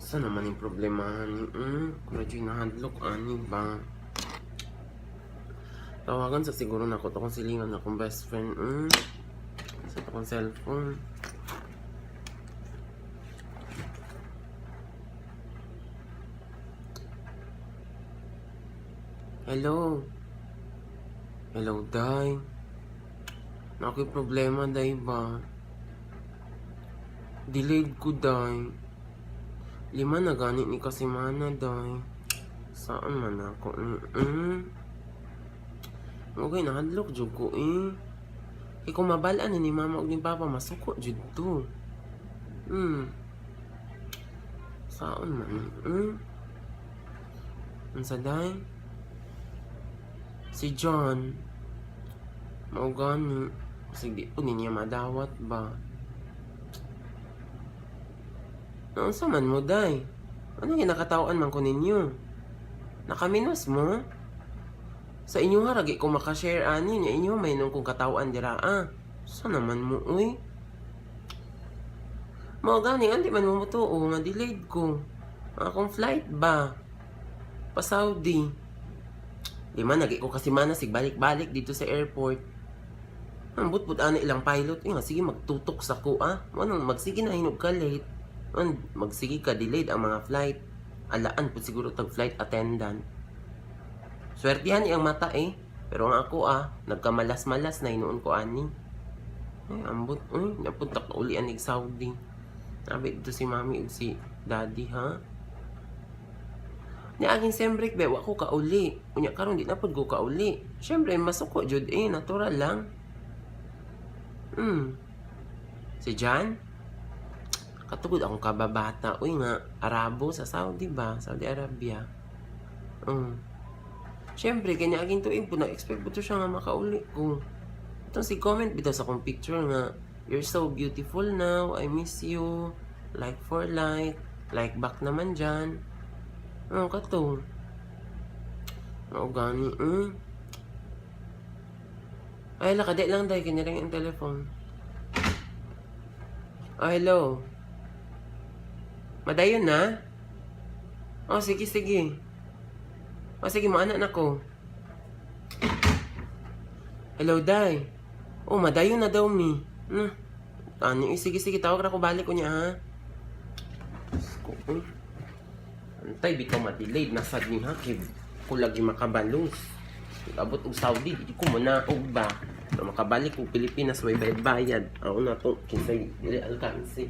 Sa naman yung problema ni? Medyo nahadlok ani ba? Tawagan sa siguro na ko to kung silingan akong best friend. Sa to kong cellphone. Hello. Hello, Day. Nakoy problema, Day ba? Delayed ko, Day. 5 na gani ni kasimana, Day. Saan man ako? Okay, nahadlok jud ko eh. Kay kung mabalaan na ni mama ug ni papa, masuko jud to. Saan man? Unsa, Day? Si John. Mao gani. Sige po niya madawat ba? Naunsa man mo, Day? Ano ginakatawan man ko ninyo? Nakaminos mo? Sa inyo ha, ragi ko makashare ani niya inyo may nung kong katawan dira ah. Sa naman mo, uy? Mao gani, andi man mo mutuo nga delayed ko. Ang akong flight ba? Pa Saudi. Di man, nagi ko kasi mana sig balik-balik dito sa airport. Ang but ani ilang pilot, eh, nga, sige magtutok sa ko ah. Ano, magsige na hinog ka late. Ano, magsige ka delayed ang mga flight. Alaan po siguro tag flight attendant. Swertihan iyang mata eh. Pero ang ako ah, nagkamalas-malas na hinuon ko ani. Ay, ambot, uy, napunta ka uli anig Saudi. Sabi dito si mami ug si daddy ha. Ni aging sem break be, wa ko kauli. Unya karon di na pud ko kauli. Syempre masuko jud eh, natural lang. Si Jan? Katugod akong kababata. Uy nga, Arabo sa Saudi ba? Saudi Arabia. Syempre, kanya aging tuig po, na-expect po to siya nga makauli ko. Itong si comment bitaw sa akong picture nga, "You're so beautiful now, I miss you, like for like, like back naman dyan." Ano ka to? Mao gani, eh. Ay, lakade lang dahil kiniring ang telephone. Oh, hello. Madayon na? Oh, sige, sige. Oh, sige, maana na ko. Hello, Day. Oh, madayon na daw mi. Na. Ano, eh, sige, sige, tawag na ko balik ko niya, ha? Diyos ko, eh. Antay, bitaw ma-delayed. Nasad ni ha, kay ko lagi makabalos. Abot og Saudi, di ko manaog ba. Pero makabalik og Pilipinas, may bayad-bayad. Ako na to, kinsay, dili alkansi.